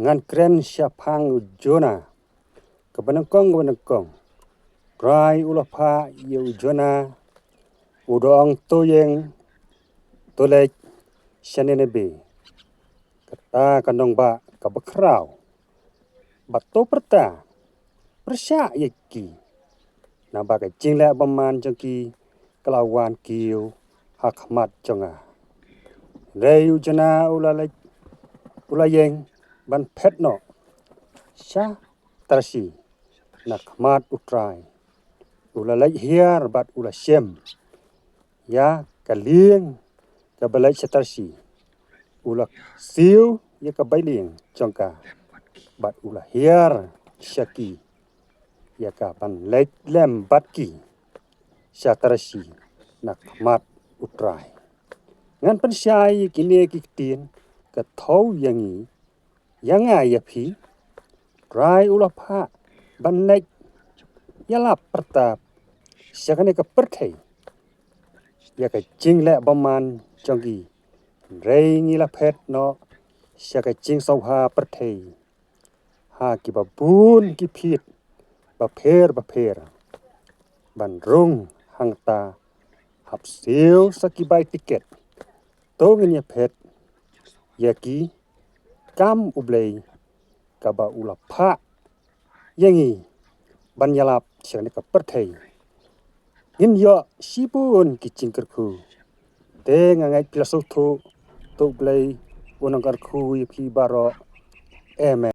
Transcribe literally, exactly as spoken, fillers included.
Ngan kren shaphang u Jonah. Kaba nyngkong, kaba nyngkong, Trai u la phah ïa u Jonah u da ong, to ïeng, to leit sha Nineveh, kata ka nongbah kaba khraw, bad to pyrta pyrshah ïa ki, naba ka jingleh bymman jong ki ka la wan kiew ha khmat jong nga. Hynrei u Jonah u la leit, u la ïeng ban phet noh sha Tarshish na khmat u Trai. U la leit hiar bad u la shem ïa ka lieng kaba leit sha Tarshish. U la siew ïa ka bailieng jong ka bad u la hiar sha ki ïa ka ban leit lem bad ki sha Tarshish na khmat u Trai. Ngan pynshai ïa kine ki ktien ka thew ïa ngi, ïa nga ïa phi. Trai u la phah ban leit ïalap pyrta sha kane ka pyrthei ïa ka jingleh bymman jong ki. Hynrei ngi la phet noh sha ka jingsngewbha pyrthei ha kiba bun ki phied bapher bapher ban rung hangta. Hap siew sa ki bai tiket. To ngin ïa phet ïa ki kam u Blei kaba u la phah ïa ngi ban ïalap sha kane ka pyrthei. Ngin ïoh shibun ki jingkyrkhu. Te nga ngeit phi la sngewthuh. To u Blei un nang kyrkhu ïa phi baroh. Amen.